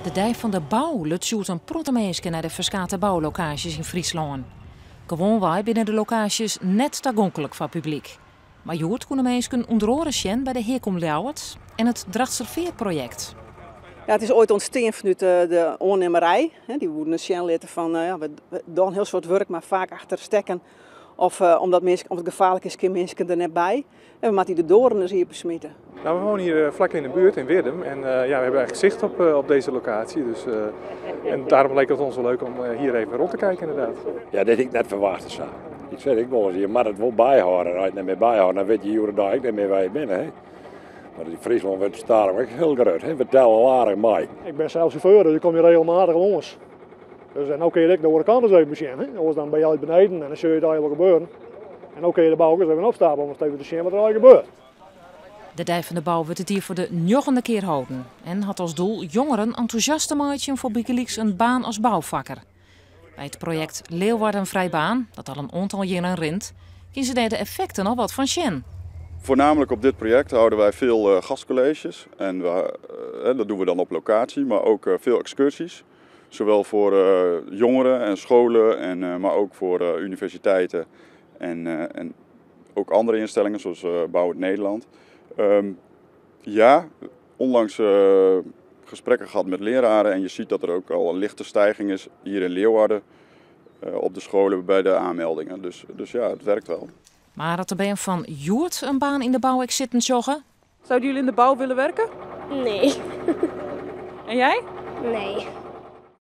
De Dei fan de Bou luts hjoed in protte minsken nei de ferskate boulokaasjes yn Fryslân. Gewoanwei binne de lokaasjes net tagonklik foar publyk. Mar hjoed koene minsken ûnder oare sjen by de Heak om Ljouwert en it Drachtsterfeartprojekt. Ja, it is oait ûntstien fanút de oannimmerij. Dy woene sjen litte fan ja, we dogge in hiel soad wurk, mar faak achter stekken. Of omdat minsken, omdat it gefaarlik is, kinne minsken der net by. En we moatte de doaren dus iepen smite. Nou, we wonen hier vlak in de buurt in Wirdum en ja, we hebben eigenlijk zicht op deze locatie. Dus, en daarom leek het ons wel leuk om hier even rond te kijken inderdaad. Ja, dit hie ik net ferwachte sa. Ik sei ek wolris, je moatte it wol byhâlde. As je it net mear byhâlde, dan witte je hjoed-de-dei ek net mear wêr't je binne. Hè? Mar yn Fryslân wurdt it stadichoan ek hiel grut. Hè? We telle al aardich mei. Ik bin sels sjauffeur, dus ik kom hjir regelmatich lâns. Dus en no kinne je ek de oare kant ris even besjen. Hè? Oars dan binne je altyd beneden en dan sjogge je it allegear wol gebeuren. En no kinne je de bou ek ris even opstappe om ris even te sjen wat der allegear gebeurt. De Dei fan de Bou wurdt dit jier foar de njoggende kear holden en hat as doel jongeren entûsjast te meitsjen foar bygelyks in baan as boufakker. By it projekt Leeuwarden Vrij Baan, dat al in oantal jierren rint, kinne se dêr de effekten al wat fan sjen. Voornamelijk op dit project houden wij veel gastcolleges en dat doen we dan op locatie, maar ook veel excursies. Zowel voor jongeren en scholen, maar ook voor universiteiten en ook andere instellingen zoals Bouwend Nederland. Ja, onlangs gesprekken gehad met leraren en je ziet dat er ook al een lichte stijging is hier in Leeuwarden op de scholen bij de aanmeldingen. Dus ja, het werkt wel. Mar as de bern fan hjoed in baan yn de bou ek sitten sjogge? Zouden jullie in de bouw willen werken? Nee. En jij? Nee.